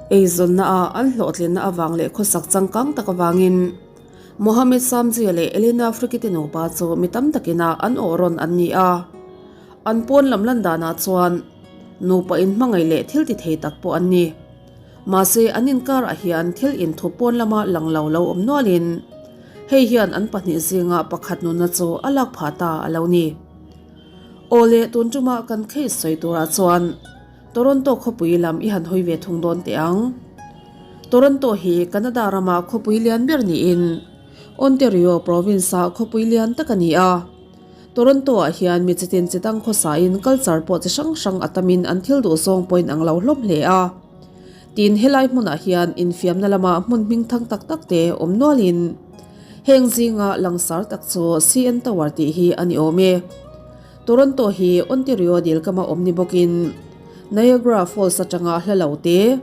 Eizawnna a an hlawhtlinna avang leh khawsak changkang tak avangin Mohammed Samji leh Elena Friki te nupa chu mi tam takin a an awh rawn an ni a. An pawn lam lan danah chuan nupa inhmangaih leh thil ti thei tak pawh an ni. Mahse an inkarah hian thil inthup pawn lama lang lo lo awm nualin hei hian an pahnih zinga pakhat nunna chu a lak phah ta a lo ni. Aw le tun ṭuma kan case sawi turah chuan Toronto khawpui lam i han hawi ve thung dawn teh ang. Toronto hi Canada rama khawpui lian ber niin Ontario province-a khawpui lian tak a ni a. Toronto-ah hian mi chitin chi dang khawsain culture pawh chi hrang hrang a tamin an thil duh zawng pawhin ang lo hlawm hle a. Tin, helai hmunah hian infiamna lama hmun hming thang tak tak te awm nualin heng zinga langsar tak chu CN Tower tih hi a ni awm e. Toronto hi Ontario dil kama awm ni bawkin Niagara Falls atanga hla lo te,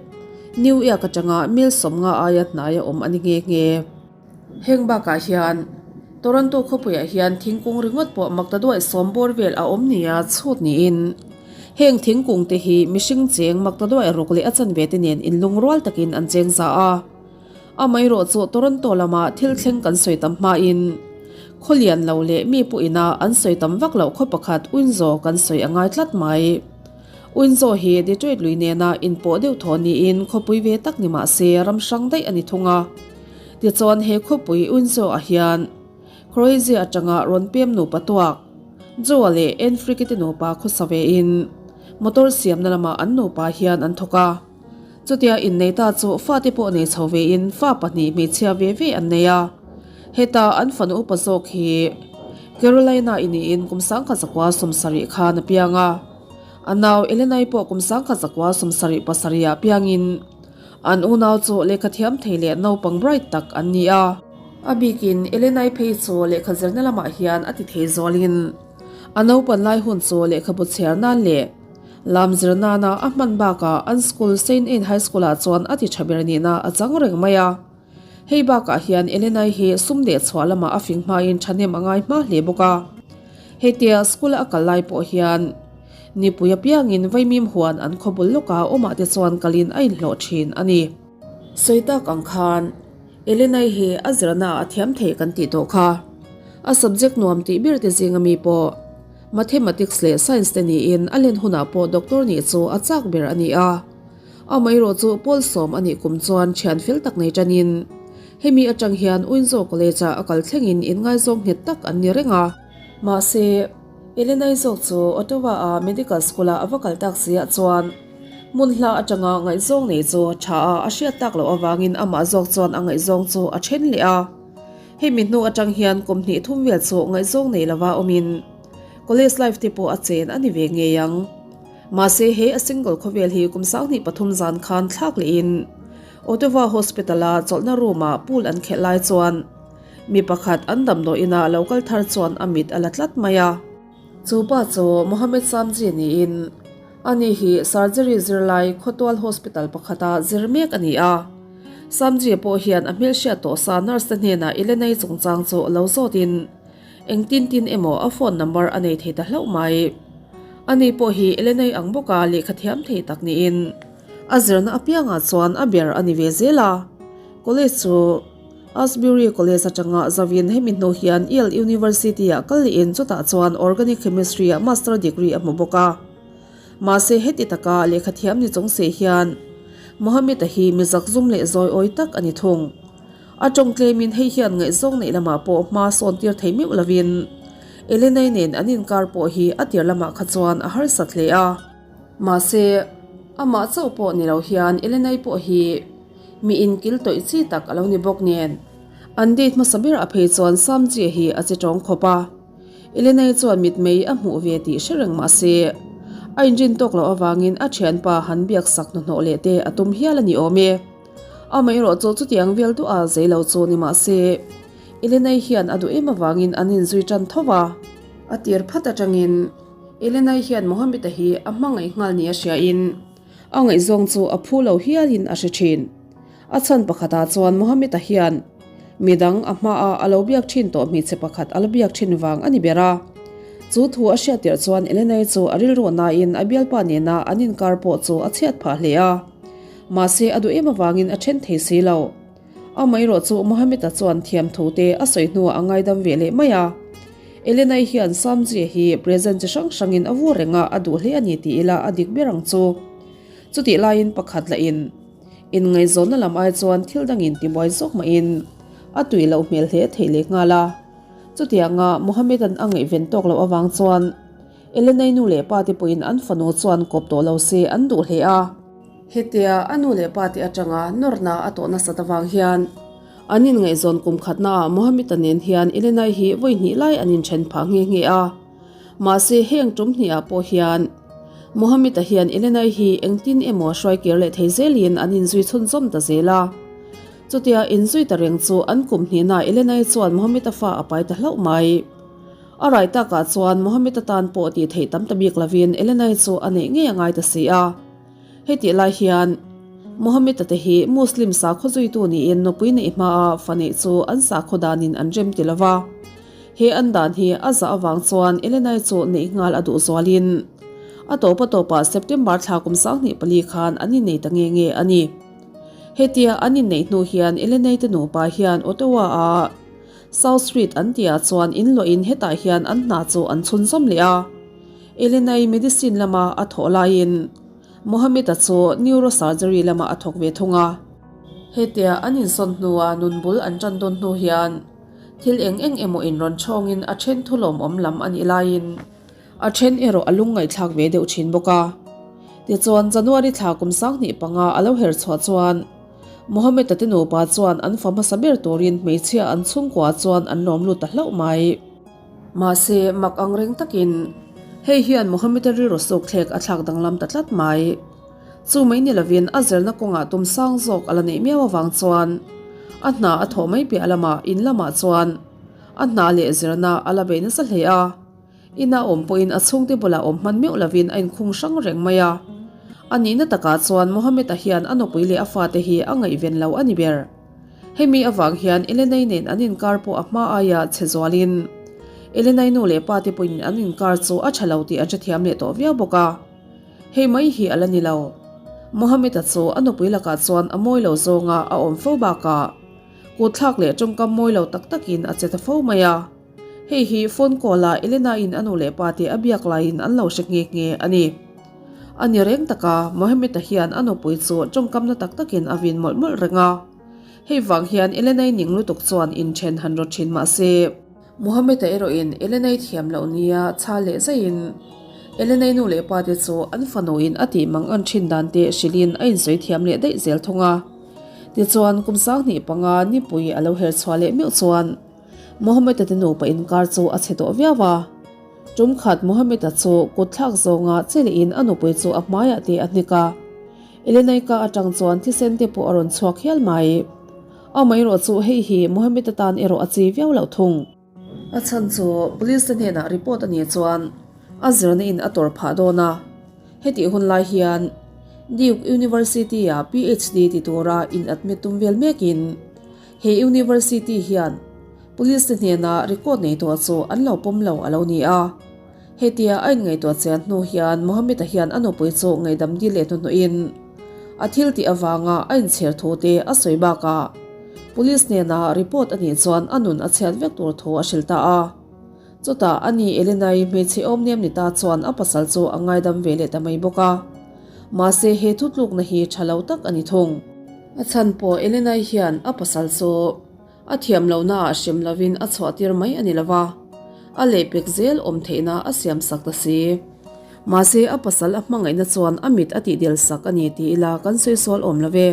New York atanga mil 50 aia hnaia awm a ni nghe nghe. Heng bakah hian Toronto khawpuiah hian thingkung ringawt pawh makta duai sawm bawr vel a awm nia chhut niin heng thingkung te hi mihring cheng makta duai ruk leh a chanve te nen inlungrual takin an cheng za a. Amaherawh chu Toronto lama thil thleng kan sawi tam hmain khawlian lo leh mi pawh ina an sawi tam vak loh khaw pakhat Windsor kan sawi a ngai tlat mai. Windsor hi Detroit lui nena inpawh deuh thaw niin khawpui ve tak ni mah se ram hrang daih a ni thung a. Tichuan he khawpui Windsor ah hian Croatia atanga rawn pem nupa tuak Joe-a leh Enfrike te nupa khawsa vein motor siamna lamah an nupa hian an thawk a. Chutia innei ta chu fate pawh nei chho vein fa pahnih hmeichhia ve ve an nei a. Heta an fanu upa zawk hi Carolina i niin kum 1970 khan a piang a. A nau Elena-i pawh kum 1977 ah piangin an unau chu lehkha thiam thei leh naupang bright tak an ni a. A bikin Elena-i phei chu lehkha zirna lamah hian a ti thei zualin a naupan lai hun chu lehkhabu chhiar nan leh Lam zir nana a hman bakah an school Saint Anne High School ah chuan a ti tha ber nihna a chang reng mai a. Hei bakah hian Elenai hi sum leh chhuah lamah a fing hmain thahnem a ngai hma hle bawk a. Hetia school a kal lai pawh hian nipui apiangin vaimim huan an khawbul lawka awmah te chuan kalin a inhlawh thin a ni. Sawi tak ang khan Elenai hi a zirna a thiam thei kan tih tawh kha. A subject nuam tih ber te zinga mi pawh Mathematics leh Science te niin a len hunah pawh doctor nih chu a chak ber a ni a. Amaherawh chu pawl sawm a nih kum chuan thian fel tak nei tanin hemi atang hian Windsor College ah a kal thlengin inngaizawng nghet tak an ni reng a. Mahse, Elenai zawk chu Ottawa a medical school ah a va kal tak si ah chuan hmun hla atanga ngaihzawng nei chu tha a a hriat tak loh avangin amah zawk chuan a ngaihzawng chu a then leh a. Hemi hnu atang hian kum hnih thum vel chu ngaihzawng nei lova awmin college life te pawh a chen a ni ve ngei ang. Mahse he a single khawvel hi kum 23 zan khan thlak lehin Ottawa Hospital a chawlhna room ah pool an khelh lai chuan mi pakhat an damdawi inah lo kal thar chuan a mit a la tlat mai a. Chu pa chu Mohammed Samji niin ani hi surgery zirlai khawtual hospital pakhata zir mek a ni a. Samji pawh hian a hmelhriat tawh sa nurse te hnenah Elenai chungchang chu lo zawtin engtin tin emaw a phone number a nei thei ta hlauh mai. Ani pawh hi Elenai ang bawka lehkha thiam thei tak niin a zirna apiangah chuan a ber a ni ve zel a. College chu Asbury College atanga zavin hemi hnu hian Yale University-ah kal lehin chutah chuan Organic Chemistry-ah master degree a hmu bawk a. Mahse heti taka lehkha thiam ni chung si hian Mohammed-a hi mi zakzum leh zawiawi tak a ni thung. A tawng tlemin hei hian ngaihzawng neih lamah pawh hma sawn tir thei meuh lovin Elenai nen an inkar pawh hi a tir lamah kha chuan a harsat hle a. Mahse amah chauh pawh ni lo hian Elenai pawh hi Mi inkil tawih chi tak a lo ni bawk nen. An date hmasa ber a phei chuan Samjie hi a che tawng khawp a. Elenai chuan mitmei a hmuh ve tih hre reng mah se, a inrin tawk loh avangin a thianpa han biak sak hnahnawh leh te a tum hial a ni awm e. Amaherawh chu chutiang vel duh a zei lo chu ni mah se, Elenai hian a duh em avangin an inzui tan tho a. A tir phat atangin Elenai hian Mohammed-a hi a hmangaih nghal nia hriain, A ngaihzawng chu a phu lo hialin a hre thin. A chhan pakhatah chuan Mohammed-a hian midang a hmaah a lo biak thin tawh hmeichhe pakhat a la biak thin vang a ni ber a. Chu thu a hriat tirh chuan Elenai chu a rilru nain a bialpa nena an inkar pawh chu a chhiat phah hle a. Mahse a duh em avangin a then thei si lo. Amaherawh chu Mohammed-a chuan thiamthu te a sawi hnuah a ngaidam ve leh mai a. Elena-i hian Samji-a hi present chi hrang hrangin a vur reng a, a duh hle a ni ti ila a dik ber ang chu. Chutih laiin pakhat lahin inngaihzawnna lam ai chuan thil dangin tibuai zawk mahin a tui loh hmel hle theih leh nghal a. Chutianga Mohammed-a'n a ngaihven tawk loh avang chuan Elena-i nu leh pa te pawhin an fanu chuan kawp tawh lo se an duh hle a. Hetia a nu leh pa te atanga nawrna a tawh nasat avang hian an inngaihzawn kum khatnaah Mohammed-a nen hian Elena-i hi vawi hnih lai an inthen phah nghe nghe a. Mahse heng tum hnih ah pawh hian Mohammed-a hian Elena-i hi engtin emaw hruai kir leh thei zelin an inzui chhunzawm ta zel a. Chutia inzui ta reng chu an kum hnihnaah Elena-i chuan Mohammed-a fa a pai ta hlauh mai. A rai takah chuan Mohammed-a tan pawh tih theih tam ta bik lovin Elena-i chu a neih ngei a ngai ta si a. Hetih lai hian Mohammed-a te hi Muslim sakhaw zuitu niin nupui neih hmaa fa neih chu an sakhaw danin an rem ti lova. He an dan hi a zah avang chuan Elena-i chu neih nghal a duh zualin a tawp a tawpah September thla kum 24 khan an innei ta nge nge a ni. Hetia an inneih hnu hian Elena-i te nupa hian Ottawa-a South Street an tihah chuan inluahin hetah hian an hna chu an chhunzawm leh a. Elena-i medicine lama a thawh laiin Mohammed-a chu neurosurgery lamah a thawk ve thung a. Hetia an insawn hnua nun bul an tan dawn hnu hian thil eng eng emaw inrawn chhawngin a then thu lawmawm lam a nih laiin a then erawh a lungngaihthlak ve deuh thin bawk a. Tichuan January thla kum 25 a lo her chhuah chuan Mohammed-a te nupa chuan an fa hmasa ber turin hmeichhia an chhungkua chuan an lawm lut ta hlauh mai. Mahse, mak ang reng takin hei hian Mohammed-a rilru suk thlek a thlak danglam ta tlat mai. Chu mai ni lovin a zirna kawngah tum sang zawk a la neih miau avang chuan a hna a thawh mai piah lamah in lamah chuan a hna leh zirna a la bei nasa hle a. Ina awm pawhin a chhungte bulah awm hman meuh lovin a inkhung hrang reng mai a. A nihna takah chuan Mohammed-a hian a nupui leh a fate hi a ngaihven lo a ni ber. Hemi avang hian Elenai nen an inkar pawh a hma aia chhe zualin Elenai nu leh pate pawhin an inkar chu a tha lo tih an hrethiam leh tawh viau bawk a. Hei mai hi a la ni lo. Mohammed-a chu a nupui lakah chuan a mawi lo zawnga a awm fo bakah kutthlak leh tawngkam mawi lo tak takin a che ta fo mai a. Hei hi phone call ah Elena-in a nu leh pa te a biak laiin an lo hre nghe nghe a ni. A ni reng taka Mohammed-a hian a nupui chu tawngkamna tak takin a vin mawlh mawlh reng a. Hei vang hian Elena-i ning lutuk chuan inthen han rawt thin mah se, Mohammed-a erawhin Elena-i thiam loh nia chhal leh zaiin Elena-i nu leh pa te chu an fanuin a tih mang an thin dan te hrilhin a insawi thiam leh daih zel thung a. Tichuan kum 25 nipui a lo her chhuah leh meuh chuan Mohammed-a te nupa inkar chu a chhe tawh viau a. Tum khat Mohammed-a chu kut thlak zawnga che lehin a nupui chu a hmaiah te a hnek a. Elenai ka atang chuan thisen te pawh a rawn chhuak hial mai. Amaherawh chu hei hi Mohammed-a tan erawh a chi viau loh thung. A chhan chu police te hnenah report a nih chuan a zirna in a tawrh phah dawn a. Hetih hun lai hian Duke University-a PhD ti tura in admit tum vel mekin He University hian Police te hnena record nei tawh chu an lo pawm lo a lo ni a. Hetia a inngaihtuah chian hnu hian Mohammed-a hian a nupui chu ngaihdam dil leh hnuhnawhin a thil tih avanga a inchher thu te a sawi bakah Police hnena report a nih chuan a nun a chhiat vek tur thu a hrilh ta a. Chutah ani Elena-i hmeichhe awm nem ni ta chuan a pasal chu a ngaidam ve leh ta mai bawk a. Mahse he thutlukna hi tha lo tak a ni thung. A chhan pawh Elenai hian a pasal chu a thiam lohna ah hrem lovin a chhuah tir mai a ni lo va, a lehpek zel awm theihna a siam sak ta si. Mahse a pasal a hmangaihna chuan a mit a tihdel sak a ni ti ila kan sawi sual awm lo ve.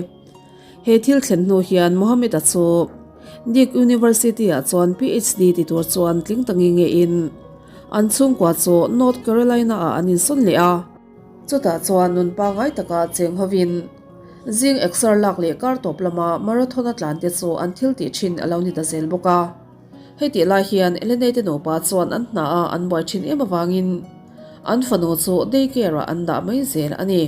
He thil thlen hnu hian Mohammed-a chu Duke University ah chuan PhD ti tur chuan tling ta nge nge in an chhungkua chu North Carolina ah an insawn leh a. Chutah chuan nun pangngai taka cheng hovin zing exer lak leh kar tawp lama marathon a tlan te chu an thil tih thin a lo ni ta zel bawk a. Hei tih lai hian Elenei te nupa chuan an hna a an buai thin em avangin an fanu chu day care ah an dah mai zel a ni.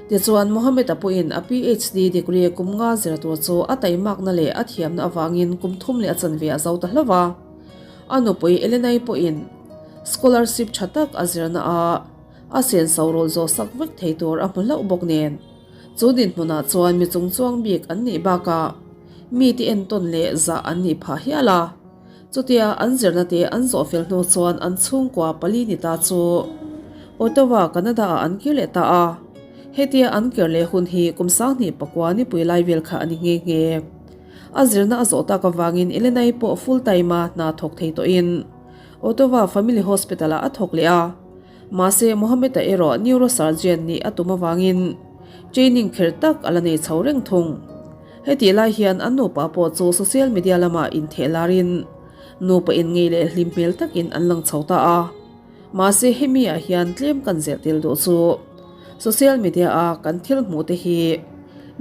Tichuan Mohammed-a pawhin a PhD degree kum nga zir tur chu a taimakna leh a thiamna avangin kum thum leh a chanve a zo ta hlauh a. A nupui Elenei pawhin scholarship tha tak a zirna a a senso rawl zawh sak vek thei tur a hmu hlauh bawk nen. Chu dinhmunah chuan mi chungchuang bik an nih bakah mite entawn leh zah an nih phah hial a. Chutia an zirna te an zawh fel hnu chuan an chhungkua pali ni ta chu Ottawa, Canada-ah an kir leh ta a. Hetia an kir leh hun hi kum 2009 nipui lai vel kha a ni nghe nghe. A zirna a zawh tak avangin Elena-i pawh full time-a hna thawk thei tawhin Ottawa Family Hospital-ah a thawk leh a. Mahse, Mohammed-a erawh neurosurgeon nih a tum avangin training kher tak a la nei chho reng thung. Hetih lai hian an nupa pawh chu social media lamah intheh larin nupa inngei leh hlim hmel takin an lang chho ta a. Mahse, hemi ah hian tlem kan zirh tel duh chu social media a kan thil hmuh te hi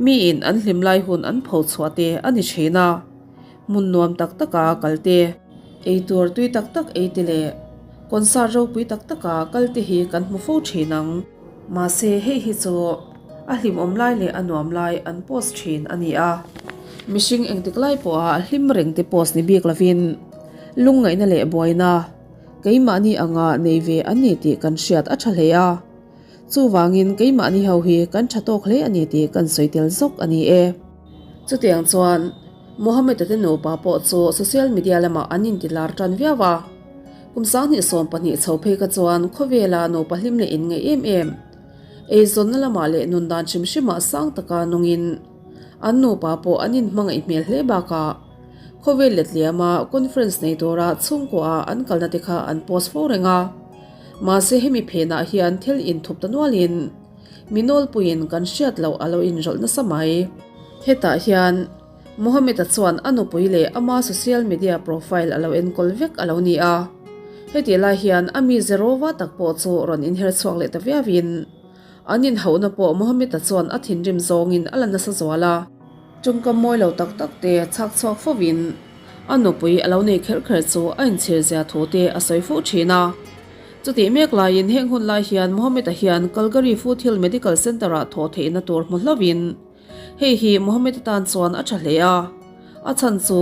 miin an hlim lai hun an pho chhuah te a ni thin a. Hmun nuam tak taka kal te, ei tur tui tak tak ei te leh concert ropui tak taka kal te hi kan hmu fo thin ang. Mahse, hei hi chu a hlimawm lai leh a nuam lai an post thin a ni a. Mihring engtik lai pawha hlim reng te post ni bik lovin lungngaihna leh buaina keimahni anga nei ve an ni tih kan hriat a tha hle a. Chuvangin keimahni ho hi kan tha tawk hle a ni tih kan sawi tel zawk a ni e. Chutiang chuan Mohammed-a te nupa pawh chu social media lamah an intilar tan viau a. Kum 2012 chho phei kha chuan khawvela nupa hlim leh inngeih em em, eizawnna lamah leh nun dan hrim hrimah sang taka nungin an nupa pawh an inhmangaih hmel hle bakah khawvel letliama conference nei tura chhungkuaah an kalna te kha an post fo reng a. Mahse hemi phenah hian thil inthup ta nualin mi nawlpuiin kan hriat loh a lo inrawlh nasa mai. Hetah hian Mohammed-a chuan a nupui leh ama social media profile a lo enkawl vek a lo ni a. Hetih lai hian a mi zerova tak pawh chu rawn inher chhuak leh ta viauin an inhauhna pawh Mohammed-a chuan a thinrim zawngin a la nasa zual a. Tawngkam mawi lo tak tak te chhak chhuak fovin a nupui a lo nei kher kher chu a inchhir zia thu te a sawi fo thin a. Chutih mek laiin heng hun lai hian Mohammed-a hian Calgary Foothill Medical Centre-ah thawh theihna tur hmu hlauhin hei hi Mohammed-a tan chuan a tha hle a. A chhan chu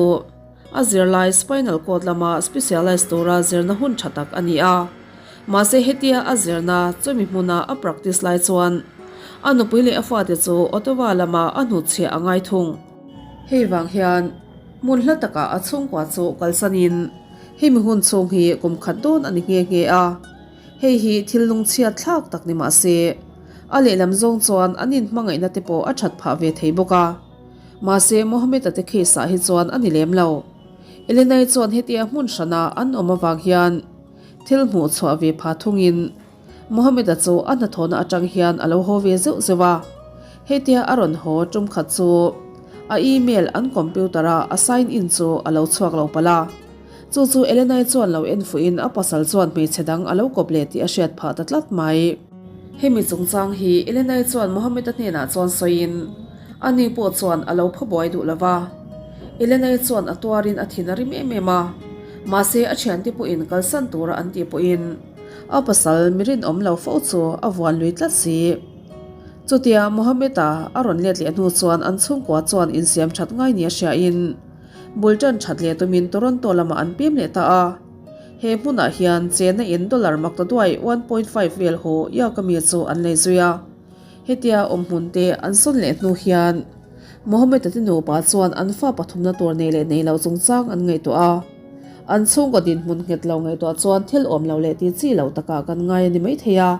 a zirlai spinal cord lama specialise tura zirna hun tha tak a ni a. Mahse hetia a zirna chumi hmuna a practice lai chuan a nupui leh a fate chu Ottawa lama a hnutchhiah a ngai thung. Hei vang hian hmun hla takah a chhungkua chu kalsanin hemi hun chhung hi kum khat dawn a ni nghe nghe a. Hei hi thil lungchhiat thlak tak ni mah se, a lehlam zawng chuan an inhmangaihna te pawh a that phah ve thei bawk a. Mahse Mohammed-a te case ah hi chuan a ni lem lo. Elena-i chuan hetia hmun hrana an awm avang hian thil hmuh chhuah ve pha thungin Mohammed-a chu a hnathawhna atang hian a lo haw ve zeuh zeuh a. Hetia a rawn haw tum khat chu a email an computer-a a sign in chu a lo chhuak lo palh a. Chu chu Elena-i chuan lo en fuhin a pasal chuan hmeichhe dang a lo kawp leh tih a hriat phah ta tlat mai. Hemi chungchang hi Elena-i chuan Mohammed-a hnenah chuan sawiin ani pawh chuan a lo phaw buai duh lo va. Elena-i chuan a tuarin a thin a rim em em a, mahse a thiante pawhin kalsan tura an tih pawhin a pasal mi rinawm lo fo chu a vuan lui tlat si. Chutia Mohammed-a a rawn let leh hnu chuan an chhungkua chuan insiam that ngai nia hriain bul tan that leh tumin Toronto lamah an pem leh ta a. He hmunah hian chena in dollar makta duai 1.5 vel hu iaka mi chu an lei zui a. Hetia awmhmun te an sawn leh hnu hian Mohammed-a te nupa chuan an fa pathumna tur nei leh nei lo chungchang an ngaihtuah a. An chhungkaw dinhmun nghet lo ngaihtuah chuan thil awm lo leh ti chi lo takah kan ngai a ni maithei a.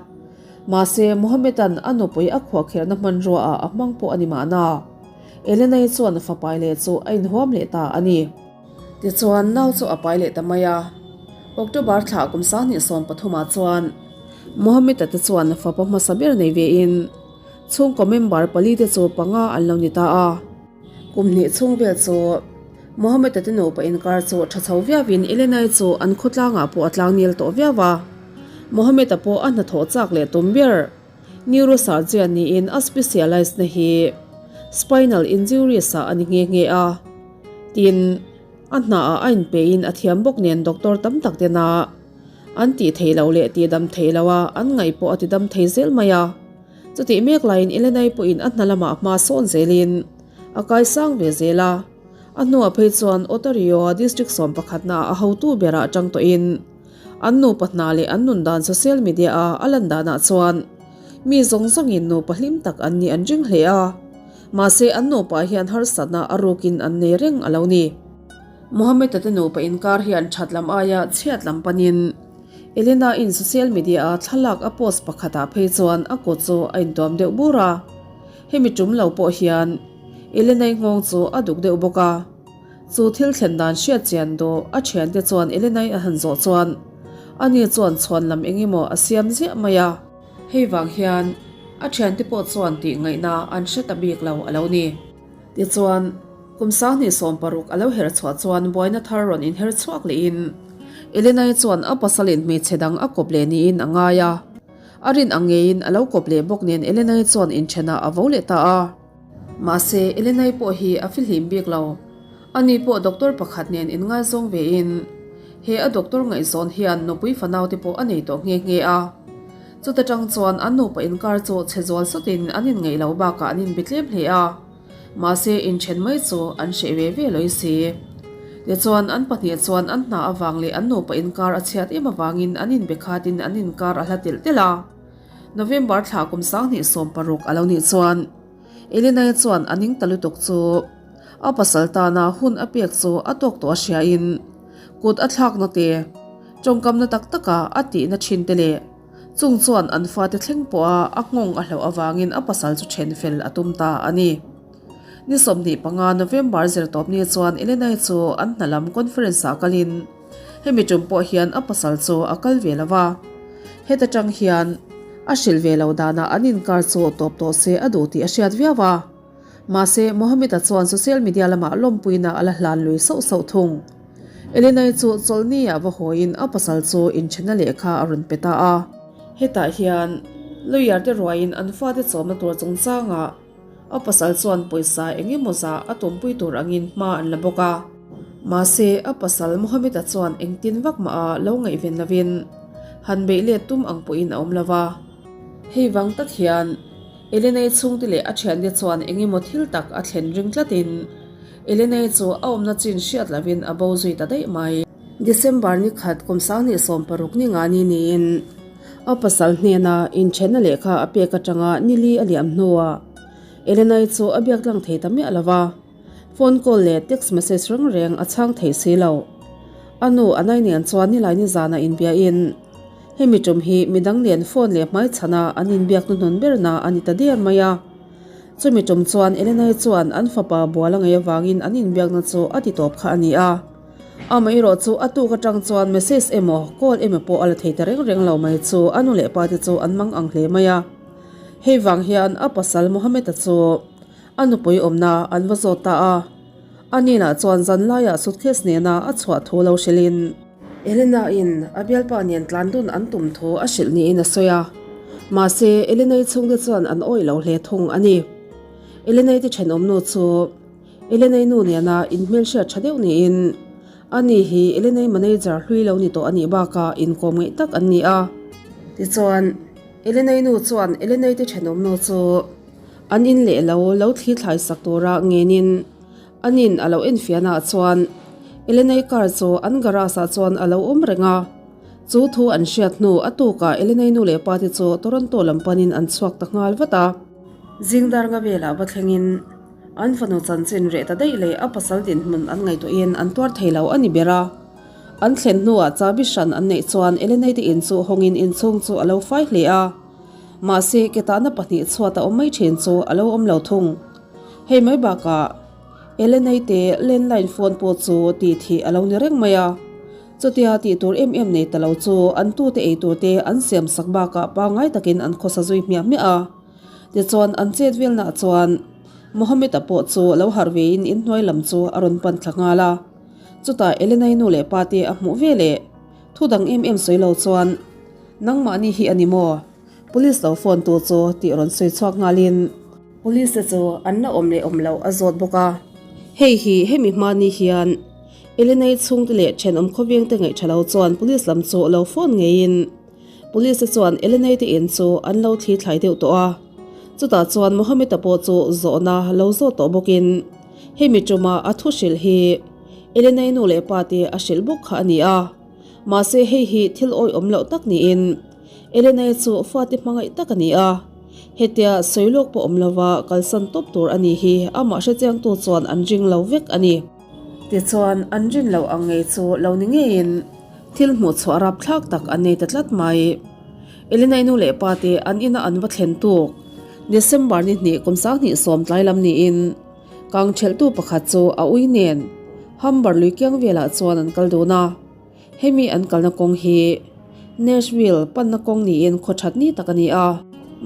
Mahse, Mohammed-a'n a nupui a khuahkherhna hmanrua ah a hmang pawh a ni mahna. Elena-i chuan fa pai leh chu a inhuam leh ta a ni. Tichuan, nau chu a pai leh ta mai a. October thla kum 2013 ah chuan Mohammed-a te chuan fapa hmasa ber nei vein chhungkaw member pali te chu panga an lo ni ta a. Kum hnih chhung vel chu Mohammed-a te nupa inkar chu tha chho viauin Elena-i chu an khawtlangah pawh a tlangnel tawh viau a. Mohammed-a pawh a hnathawh chak leh tum ber neurosurgeon niin a specialise na hi spinal injuries ah a ni nghe nghe a. Tin, a hnaah a inpein a thiam bawk nen doctor tam tak tena an tih theih loh leh tihdam theih loh a an ngaih pawh a tidam thei zel mai a. Chutih mek laiin Elena-i pawhin a hna lamah hma sawn zelin a kaisang ve zel a. A hnuah phei chuan Ontario-a district 11 ah a hotu berah atang tawhin an nupa hna leh an nun dan social media-a a lan danah chuan. Mi zawng zawngin nupa hlim tak an nih an ring hle a, mahse an nupa hian harsatna a rukin an nei reng a lo ni. Mohammed-a te nupa inkar hian that lam aia chhiat lam panin Elena-in social media-a thlalak a post pakhatah phei chuan a kut chu a intuam deuh bur a, hemi tum lo pawh hian Elena-i nghawng chu a duk deuh bawk a. Chu thil thlen dan hriat chian duh a thiante chuan Elena-i a han zawh chuan ani chuan chhuan lam eng emaw a siam ziah mai a. Hei vang hian a thiante pawh chuan tih ngaihna an hre ta bik lo a lo ni. Tichuan, kum sanghnih 60 a lo her chhuah chuan buaina thar rawn inher chhuak lehin Elena-i chuan a pasalin hmeichhe dang a kawp leh niin a ngai a. A rin ang ngeiin a lo kawp leh bawk nen Elena-i chuan inthenah a vo leh ta a. Mahse, Elenai pawh hi a fihlim bik lo. Ani pawh doctor pakhat nen inngaizawng vein, he a doctor ngaihzawn hian nupui fanau te pawh a nei tawh nghe nghe a. Chuta tang chuan an nupa inkar chu chhe zual sawtin an inngeih lo bakah an inbe tlem hle a. Mahse, inthen mai chu an hreh ve ve lawih si. Tichuan, an pahnih chuan an hna avang leh an nupa inkar a chhiat em avangin an inbe khatin an inkar a hla telh telh a. November thla kum 2016 a lo nih chuan Elenai chuan a ning ta lutuk chu a pasal tana hun a pek chu a tawk tawh a hriain kut a thlakna te, tawngkamna tak taka a tihna thin te leh chung chuan an fate thleng pawha a nghawng a hlauh avangin a pasal chu then fel a tum ta a ni. Ni 25 November zirtawpni chuan Elenai chu an hna lam conference ah kalin Hemi tum pawh hian a pasal chu a kal ve lo va, heta tang hian a hrilh ve lo danah an inkar chu tawp tawh se a duh tih a hriat viau a. Mahse, Mohammed-a chuan social media lamah lawmpuina a la hlan lui sauh sauh thung. Elenai chu chawlhni ah va hawiin a pasal chu inthenna lehkha a rawn pe ta a. Hetah hian lawyer te ruaiin an fate chawmna tur chungchangah A pasal chuan pawisa eng emaw zah a tumpui tur angin hma an la bawk a. Mahse, a pasal Mohammed-a chuan engtin vak mah a lo ngaihven lovin han beih let tum ang pawhin a awm lo va. Hei vang tak hian Elenei chhungte leh a thiante chuan eng emaw thil tak a thlen ring tlatin Elenei chu a awmna chin hriat lovin a bo zui ta daih mai. December ni khat kum 2016 ni nga ni niin A pasal hnena inthenna lehkha a pek atanga nili a liam hnuah Elenai chu a biak tlang thei ta miah lo va, phone call leh text message reng reng a chhang thei si lo. A nu Anai nen chuan nilai nizana inbiain hemi tum hi midang nen phone leh hmaichhana an inbiak hnuhnun berna a ni ta der mai a. Chumi tum chuan Elenai chuan an fapa bual a ngaih avangin an inbiakna chu a ti tawp kha a ni a. Amaherawh chu a tuk atang chuan message emaw call emaw pawh a la thei ta reng reng lo mai chu a nu leh pa te chu an mang ang hle mai a. Hei vang hian a pasal Mohammed-a chu a nupui awmna an va zawt ta a. A ninah chuan zan laiah suitcase nena a chhuah thu lo hrilhin. Elena-in a bialpa nen tlan dun an tum thu a hrilh niin a sawi a. Mahse, Elena-i chhungte chuan an awih lo hle thung a ni. Elena-i te thenawmnu chu. Elenei nu nena inhmelhriat tha deuh niin ani hi Elenei manager hlui lo ni tawh a nih bakah inkawm ngaih tak an ni a. Tichuan, Elenei nu chuan Elenei te thenawm nu chu an in leh lo lo thli thlai sak tura ngenin an in a lo enfiahnaah chuan Elenei car chu an garage ah chuan a lo awm reng a. Chu thu an hriat hnu a tukah Elenei nu leh pa te chu Toronto lam panin an chhuak ta nghal vat a. Zingdar nga velah va thlengin. An fanu chanchin reh ta daih leh a pasal dinhmun an ngaihtuahin an tuar thei lo a ni ber a. An thlen hnuah chabi hran an neih chuan Elenei te in chu hawngin inchhung chu a lo fai hle a. Mahse, ke tahna pahnih chhuat a awm mai thin chu a lo awm lo thung. Hei mai bakah Elenei te landline phone pawh chu tih thih a lo ni reng mai a. Chutia tih tur em em nei ta lo chu an tute ei tur te an siam sak bakah pangngai takin an khawsa zui hmiah hmiah a. Tichuan an chet velnaah chuan Mohammed-a pawh chu lo harh vein inhnuai lam chu a rawn pan thla nghal a. Chutah Elenai nu leh pa te a hmuh ve leh thu dang em em sawi lo chuan, Nangmahni hi a ni maw? Police lo phone tu chu tih rawn sawi chhuak nghalin. Police te chu an la awm leh awm loh a zawt bawk a. Hei hi hemi hmani hian Elenai chhungte leh thenawm khawvengte ngaih tha lo chuan police lam chu lo phone ngeiin, Police te chuan Elenei te in chu an lo thli thlai deuh tawh a, chutah chuan Mohammed-a pawh chu zawhna lo zawt tawh bawkin hemi tuma a thu hrilh hi Elenei nu leh pa te a hrilh bawk kha a ni a, mahse hei hi thil awihawm loh tak niin Elenei chu fate hmangaih tak a ni a. Hetia sawi lawk pawh awm lova kalsan tawp tur a nih hi amah hrechiangtu chuan an ring lo vek a ni. Tichuan, an rin loh ang ngei chu lo ni ngeiin thil hmuh chhuah rapthlak tak an nei ta tlat mai. Elenai nu leh pa te an ina an va thlen tuk December ni hnih kum 2010 tlai lam niin kang thelhtu pakhat chu a ui nen Humber lui kiang velah chuan an kal dun a. Hemi an kalna kawng hi Nashville panna kawng niin khaw that ni tak a ni a.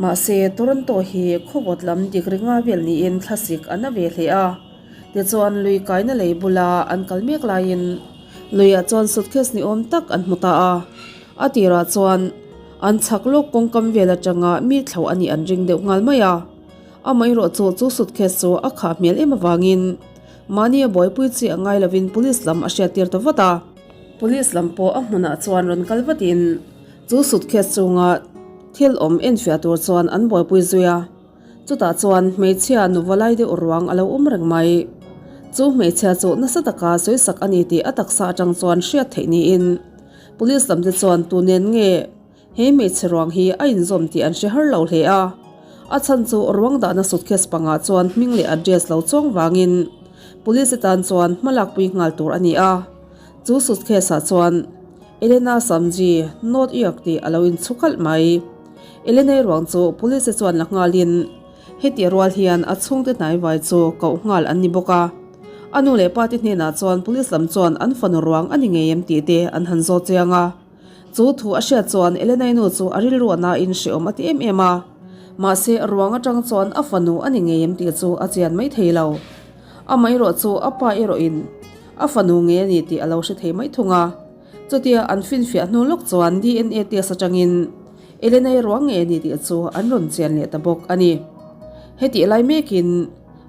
Mahse, Toronto hi khaw vawt lam degree nga vel niin thlasik a na ve hle a. Tichuan, lui kaina lei bula an kal mek laiin luiah chuan suitcase ni awm tak an hmu ta a. A tirah chuan an chhak lawk kawngkam vel atanga mi thlo a nih an ring deuh nghal mai a. Amaherawh chu chu suitcase chu a khah hmel em avangin Mahni a buaipui chi a ngai lovin police lam a hriattir ta vat a. Police lam pawh a hmunah chuan rawn kal vatin chu suitcase chunga thil awm enfiah tur chuan an buaipui zui a. Chutah chuan hmeichhia nuva lai deuh ruang a lo awm reng mai. Chu hmeichhia chu nasa taka sawisak a ni tih a taksa atang chuan hriat theih niin police lam te chuan tu nen nge He hmeichhe ruang hi a inzawm tih an hre har lo hle a, a chhan chu ruang dahna suitcase pangah chuan hming leh address lo chuang vangin police tan chuan hma lakpui nghal tur a ni a. Chu suitcase ah chuan Elena Samji, North York tih a lo inchhu khalh mai. Elena-i ruang chu police chuan la nghalin heti rual hian a chhungte hnaivai chu koh nghal an ni bawk a. A nu leh pa te hnenah chuan police lam chuan an fanu ruang a ni ngei em tih te an han zawt chiang a. Chu thu a hriat chuan Elenai nu chu a rilru a nain hrehawm a ti em em a. Mahse, ruang atang chuan a fanu a ni ngei em tih chu a chian mai thei lo. Amaherawh chu a pa erawhin a fanu ngei a ni tih a lo hre thei mai thung a. Chutia an finfiah hnu lawk chuan DNA test atangin Elenai ruang ngei a ni tih chu an rawn chian leh ta bawk a ni. Hetih lai mekin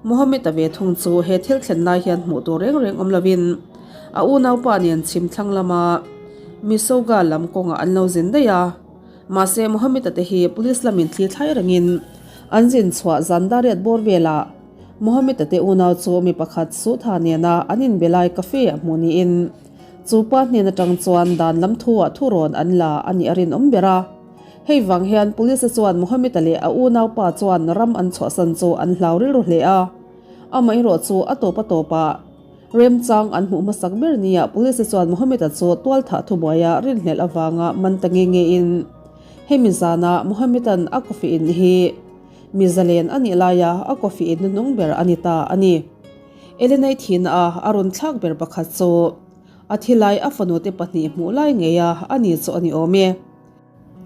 Mohammed-a ve thung chu he thil thlen lai hian hmuh tur reng reng awm lovin a unaupa nen chhim thlang lama Misoga lam kawngah an lo zin daih a. Mahse Mohammed-a te hi police lamin thli thlai rengin an zin chhuah zan dariat bawr velah Mohammed-a te unau chu mi pakhat Sutha nena an inbe lai cafe ah hmuh niin chu pa hnen atang chuan dan lam thuah thurawn an la a nih a rinawm ber a. Hei vang hian Police chuan Mohammed-a leh a unaupa chuan ram an chhuahsan chu an hlau rilru hle a. Amaherawh chu a tawp a tawpah remchang an hmuh hmasak ber nia Police chuan Mohammed-a chu tualthah thubuaia rinhlelh avanga man ta nge ngein hemi zana Mohammed-a'n a coffee in hi mi zalen a nih laia a coffee in hnuhnung ber a ni ta a ni. Elenai thihna a a rawn thlak ber pakhat chu a thilai a fanute pahnih hmuh lai ngeia a ni chu a ni awm e.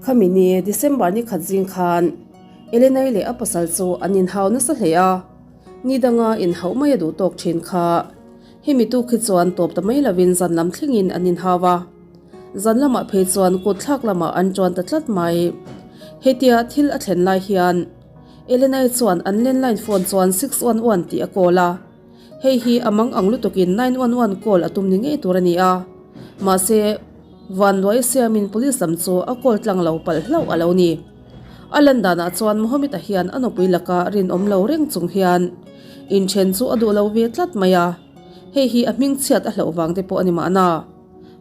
Khami ni December ni khat zing khan Elenai leh a pasal chu an inhau nasa hle a, ni danga inhauh mai a duh tawk thin kha. Hemi tuk hi chuan tawp ta mai lovin zan lam thlengin an inhau a, zan lamah phei chuan kut thlak lamah an tuan ta tlat mai. Hetia thil a thlen lai hian Elenai chuan an landline phone chuan 611 tih a call a, hei hi a mang ang lutukin 911 call a tum ni ngei tur a ni a, mahse, Vanduai siamin police lam chu a call tlang lo palh hlauh a lo ni. A lan danah chuan Mohammed-a hian a nupui laka rinawm lo reng chung hian inthen chu a duh lo ve tlat mai a, hei hi a hmingchhiat a hlauh vang te pawh a ni mahna.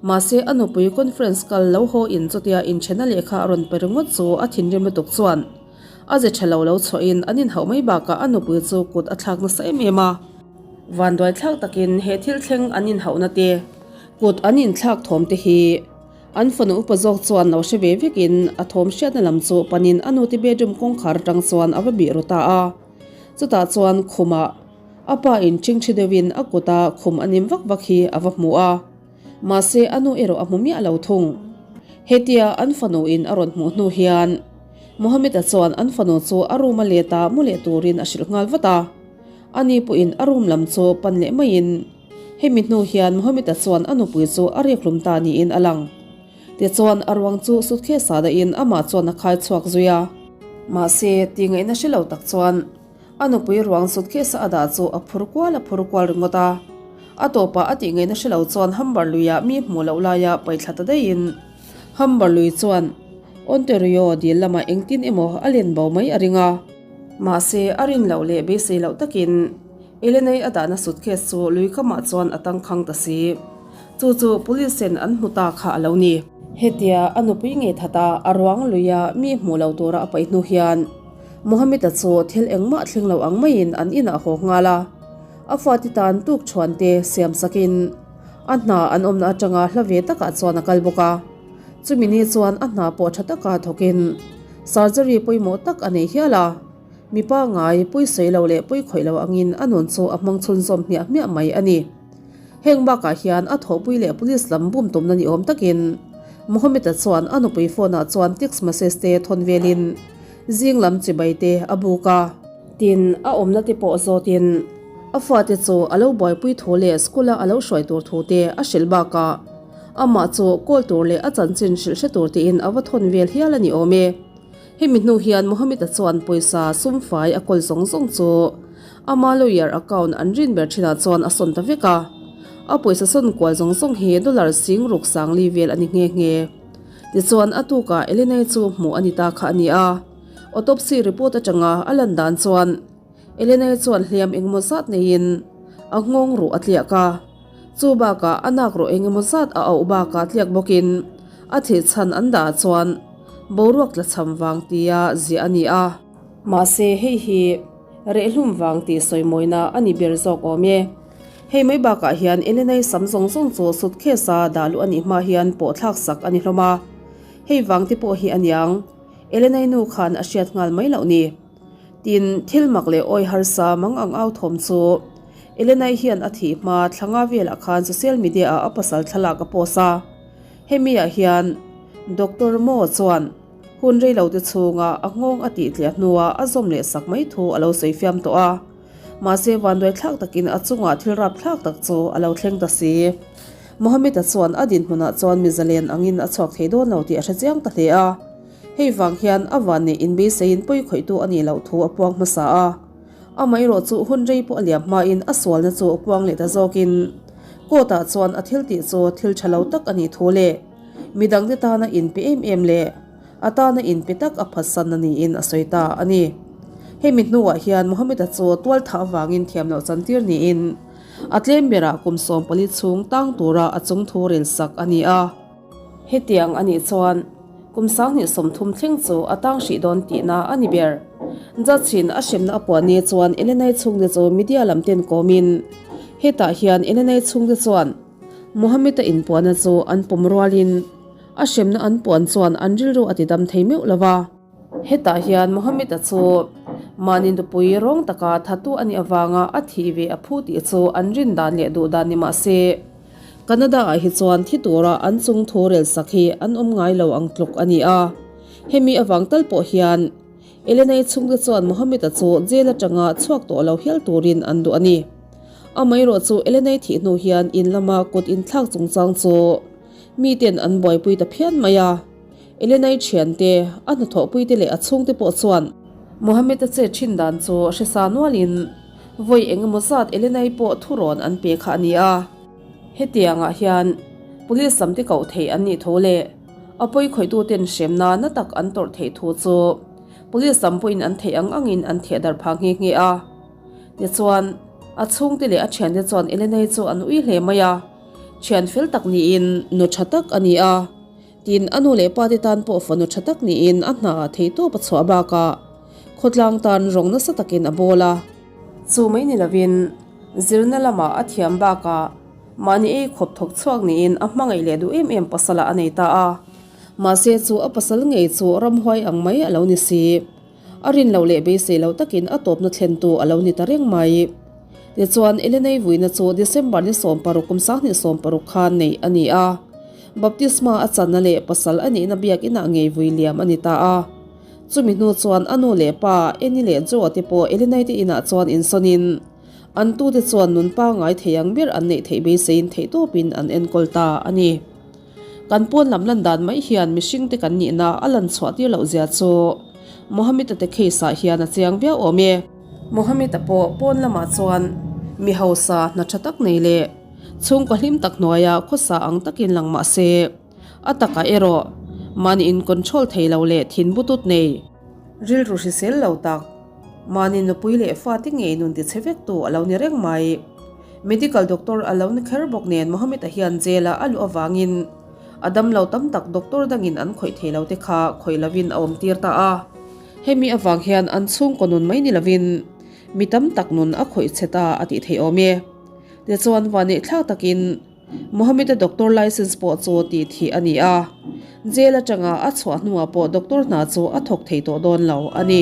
Mahse a nupui conference kal lo haw in chutia inthena lehkha a rawn pe ringawt chu a thinrim lutuk chuan a ze tha lo lo chhuahin an inhauh mai bakah a nupui chu kut a thlak nasa em em a. Vanduai thlak takin he thil thleng an inhauhna te Kut an inthlak thawm te hi an fanu upa zawk chuan lo hre ve vekin a thawm hriatna lam chu panin a nute bedroom kawngkhar atang chuan a va bih ru ta a. Chutah chuan khumah a pa in ṭhingṭhi deuhin a kuta khum a nim vak vak hi a va hmu a. Mahse a nu erawh a hmu miah lo thung. Hetia an fanu in a rawn hmuh hnu hian Mohammed-a chuan an fanu chu a room a let a mu leh turin a hrilh nghal vat a. Ani pawhin a room lam chu pan leh maiin Hemi hnu hian Mohammed-a chuan a nupui chu a riakhlum ta niin a lang. Tichuan, a ruang chu suitcase-ah dahin amah chuan a khai chhuak zui a. Mahse, tih ngaihna hre lo tak chuan a nupui ruang suitcase-a a dah chu a phur kual a phur kual ringawt a. A tawpah a tih ngaihna hre lo chuan Humber luiah mi hmuh loh laia paihthla ta daihin Humber lui chuan Ontario dil lamah engtin emaw a len bo mai a ring a. Mahse, a rin loh leh beisei loh takin Elenei a dahna suitcase chu lui kamah chuan a tangkhang ta si. Chu chu police ten an hmu ta kha a lo ni. Hetia a nupui ngei that a, a ruang luia mi hmuh lo tura a paih hnu hian. Mohammed-a chu thil engmah thleng lo ang maiin an inah haw nghal a, a fate tan tuk chhuan te siam sakin a hna an awmna atanga hla ve takah chuan a kal bawk a. Chumi ni chuan a hna pawh tha taka thawkin surgery pawimawh tak a nei hial a, mipa ngai pawisawi lo leh pawikhawih lo angin a nun chu a hmang chhunzawm hmiah hmiah mai a ni. Heng bakah hian a thawhpui leh police lam bum tumna ni awm takin Mohammed-a chuan a nupui phone-ah chuan text message te thawn velin zing lam chibai te a buk a. Tin, a awmna te pawh zawtin a fate chu a lo buaipui thu leh school-a a lo hruai tur thu te a hrilh bakah amah chu call tur leh a chanchin hrilh hre tur tiin a va thawn vel hial a ni awm e. Hemi hnu hian Mohammed-a chuan pawisa sum fai a kawl zawng zawng chu ama lawyer account an rin ber thinah chuan a sawn ta vek a. A pawisa sawn kual zawng zawng hi dollar sing ruk sang li vel a ni nghe nghe. Tichuan a tukah Elena-i chu hmuh a ni ta kha a ni a. Autopsy report atanga a lan dan chuan Elena-i chuan hliam engemaw zat neiin a nghawng ruh a tliak a. Chu bakah a nak rawh engemaw zat a auh bakah tliak bawkin a thih chhan an dah chuan boruak tla cham vang tia ziah a ni a. Mahse hei hi rehlum vang tih sawimawina a ni ber zawk awm e. Hei mai bakah hian Elenai sam zawng zawng chu suitcase a dah luh a nih hma hian pawh thlak sak a ni hlawm a. Hei vang te pawh hi a niang Elenai nu khan a hriat nghal mai loh ni. Tin, thil mak leh awi harsa mang ang au thawm chu Elenai hian a thih hma thlanga velah khan social media ah a pasal thlalak a post a. Hemi ah hian Doctor Mo chuan hun rei lo te chhunga a nghawng a tih tliah hnuah a zawm leh sak mai thu a lo sawi fiam tawh a. Mahse vanduai thlak takin a chungah thil rap thlak tak chu a lo thleng ta si. Mohammed-a chuan a dinhmunah chuan mi zalen angin a chhuak thei dawn lo tih a hre chiang ta hle a. Hei vang hian a vanneih inbeiseiin pawikhawihtu a nih loh thu a puang hmasa a. Amaherawh chu hun rei pawh a liam hmain a sualna chu a puang leh ta zawkin court-ah chuan a thil tih chu thil tha lo tak a nih thu leh midangte tana inpe em em leh a tana inpe tak a phatsan a niin a sawi ta a ni. Hemi hnuah hian Mohammed-a chu tual thah avangin thiam loh chantir niin a tlem berah kum 14 chhung tang tura a chung thu rel sak a ni a. Hetiang a nih chuan kum 30 thleng chu a tang hrih dawn tihna a ni ber. Judge-in a hremna a puah ni chuan Elenai chhungte chu media lam ten kawmin hetah hian Elenai chhungte chuan Mohammed-a inpuahna chu an pawm rualin a hremna an puan chuan an rilru a tidam thei meuh lo va. Hetah hian Mohammed-a chu mahni nupui rawng taka thatu a nih avanga a thih ve a phu tih chu an rin dan leh duh dan ni mah se, Canada-ah hi chuan thi tura an chung thu rel sak hi an awm ngai lo ang tluk a ni a. Hemi avang tal pawh hian Elena-i chhungte chuan Mohammed-a chu jail atanga chhuak tawh lo hial turin an duh a ni. Amaherawh chu Elena-i thih hnu hian in lama kut inthlak chungchang chu miten an buaipui ta phian mai a. Elena-i thiante, a hnathawhpuite leh a chhungte pawh chuan Mohammed-a chet thin dan chu hresa nualin vawi eng emaw zat Elena-i pawh thurawn an pe kha a ni a. Hetiangah hian Police lam te koh theih an nih thu leh a pawikhawihtute'n hremna na tak an tawrh theih thu chu Police lam pawhin an theih ang angin an theh darh phah nghe nghe a. Tichuan, a chhungte leh a thiante chuan Elena-i chu an ui hle mai a, thian fel tak niin nu tha tak a ni a. Tin, a nu leh pa te tan pawh fanu tha tak niin a hna ah theihtawp a chhuah bakah khawtlang tan rawng nasa takin a bawl a. Chu mai ni lovin zirna lamah a thiam bakah mahni ei khawp thawk chhuak niin a hmangaih leh duh em em pasal ah a nei ta a. Mahse chu a pasal ngei chu ramhuai ang mai a lo ni si. A rin loh leh beisei lo takin a tawpna thlentu a lo ni ta reng mai. Tichuan, Elenei vuina chu December ni 16 kum 2016 khan neih a ni a. Baptisma a channa leh pasal a nihna biakinah ngei vui liam a ni ta a. Chumi hnu chuan a nu leh pa, Annie leh Joe te pawh Elenei te inah chuan insawnin an tute chuan nun pangngai thei ang ber an neih theih beiseiin theihtawpin an enkawl ta a ni. Kan pawn lam lan dan mai hian mihring te kan nihna a lan chhuah tir loh zia chu Mohammed-a te case ah hian a chiang viau awm e. Mohammed-a pawh pawn lamah chuan mi hausa hna tha tak nei leh chhungkaw hlim tak hnuaia khawsa ang takin lang mah se a takah erawh mahni in control thei lo leh thin butut nei, rilru hrisel lo tak, mahni nupui leh fate ngei nun tichhe vek tu a lo ni reng mai. Medical doctor a lo ni kher bawk nen Mohammed-a hian jail-a a luh avangin a damlo tam tak doctor dangin an khawih thei lo te kha khawih lovin a awm tir ta a. Hemi avang hian an chhungkaw nun mai ni lovin mi tam tak nun a khawih chhe ta a tih theih awm e. Tichuan vaneihthlak takin Mohammed-a doctor license pawh chu tih thih a ni a, jail atanga a chhuah hnuah pawh doctor hna chu a thawk thei tawh dawn lo a ni.